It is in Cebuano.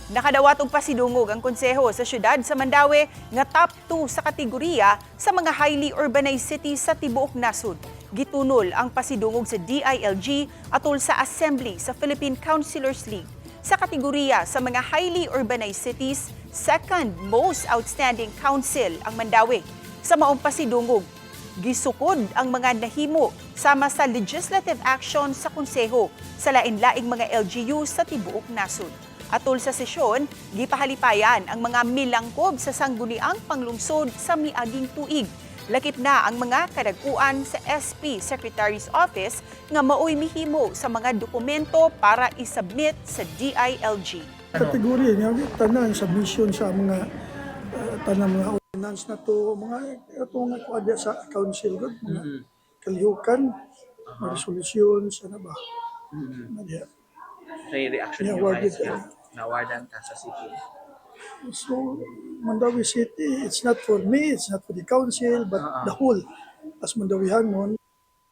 Nakadawat og pasidungog ang konseho sa syudad sa Mandaue nga top 2 sa kategoriya sa mga highly urbanized cities sa tibuok nasod. Gitunol ang pasidungog sa DILG atol sa Assembly sa Philippine Councilors League. Sa kategoriya sa mga highly urbanized cities, second most outstanding council ang Mandaue. Sa maong pasidungog, gisukod ang mga nahimo sama sa legislative action sa konseho sa lain-laing mga LGU sa tibuok nasod. Atol sa sesyon, gipahalipayan ang mga milangkob sa sangguniang panglungsod sa miaging tuig. Lakip na ang mga kadaguan sa SP Secretary's Office nga maoy mihimo sa mga dokumento para isubmit sa DILG. Kategorya niya, tanan submission sa mga tanan mga ordinance na to, mga ato nga kuha sa council gud, mga kalihukan, mga resolutions, ano ba? Na diha. So yung reaction Yeah, niyo awarded, guys, yung na-awardan ka sa city. So, Mandaue City, it's not for me, it's not for the council, but the whole, as Mandawihanon.